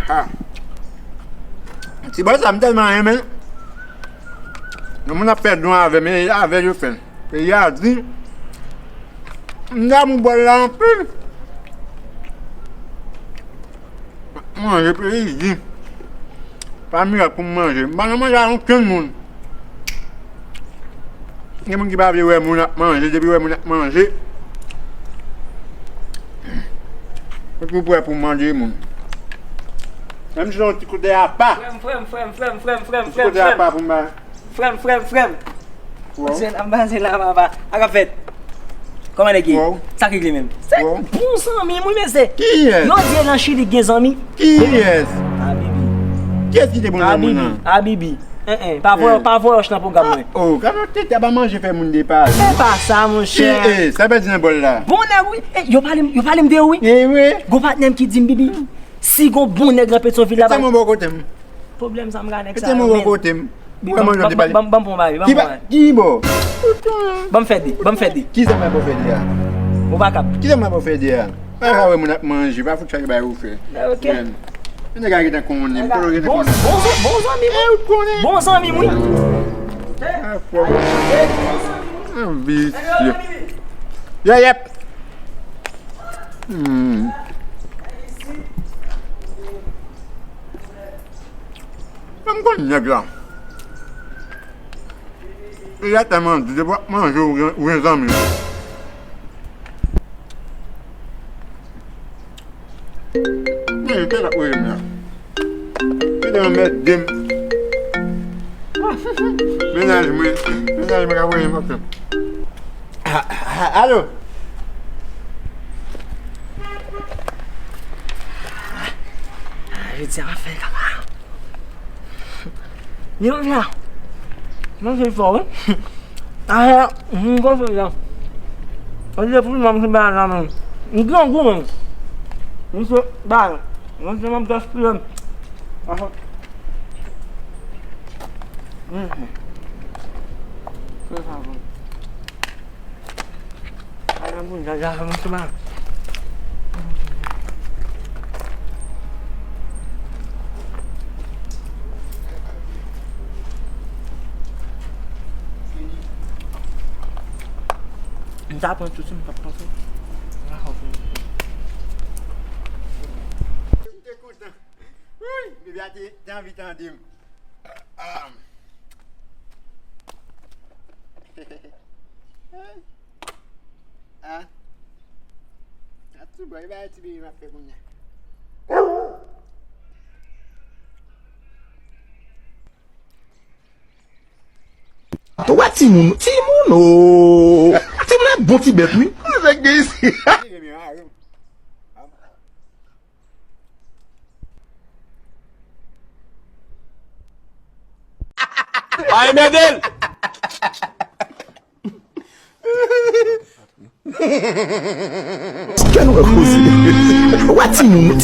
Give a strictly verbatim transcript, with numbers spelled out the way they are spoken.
Ha. Ti bòl sa, m tèlman renmen l. Yon moun ap fè don avè m, e avè l yo fè l. Peyi a di, m damou bòl la anpil. Manje peyi di. Pa mirak pou m manje. M pa nan manje a okenn moun. Gen moun ki pa vle wè moun ap manje, depi wè moun ap manje, ou tou prè pou manje moun. Menm si se yon ti kote apa. Frè m, frè m, frè m, frè m, frè m, frè m, frè m, frè m, frè m. Ti kote apa pou m bay. Frè m, frè m, frè m. Wow. Zen, anba zen la, papa. Sa k ap fèt? Kòman nèg ye? Wow. Sa k regle menm? Se bon zanmi m wi, mesye. Kiyès? Yo di nan Chili gen zanmi. Kiyès? Abibi. Kiyès ki te bon zanmi nan? Abibi. En, en, pa voye, pa voye wòch nan pwogram mwen. Oh, gade yon tete aba manje fè moun depale. Se pa sa, monchè. Ki, eh, sa pèdi nan bòl la. Bon nèg wi. Eh, yo pale m, yo pale m de ou wi. Eh wi. Gon patnè m ki di m, Bibi, si gon bon nèg nan Petyonvil la, se mwen bò kote m. Pwoblèm sa m ka nèg sa yo menm. Mete mwen bò kote m. Ou wè manje depale. Ban m pran bagay, ban m pran bagay. Ki bò? Ban m fè de, ban m fè de. Ki sa m ap fè de a? Ou pa kap. Ki sa m ap fè de a? Pa ka wè moun ap manje, pa fout chache bagay ou fè. Ok. Men nèg a gentan konnen, m konnen gentan konnen. Bon, bon, bon zanmi m. Eh, ou konnen. Bon zanmi m wi. Ah, fò. Ah, visye. Yè, yèp. Hmm. Mwen m konn nèg la. Li a tèlman di, depi w ap manje, ou gen, ou gen zanmi. Men, kè l ap rele m la. Kè l anmède m. Mennaj mwen, mennaj mwen k ap rele m ansanm. Ah, ah, alo? Ah, jodi a m ap fè kaka. Yo, vya. Manje fò, wi. Ah, m konn fè sa. Mwen se pou mwen, m se bagay la, men. M grangou, men. M se bagay. Mwen se mwen gaspiye. Ah. Mhm. Se sa, bon. Ala moun, jaja, mwen se bagay. M ta pran tout, m t ap panse. M te kontan. Wi, bebe a te, te anvi tande m. Ah. Ah. A ti bò, e bagay ti bebe m ap fè kounye a. Ou wè timoun, timoun, oh. Timoun e bon ti bèt, wi. Sa k gen isi? Ay, mèdèl! Kè nou wè koze. Ou wè timoun.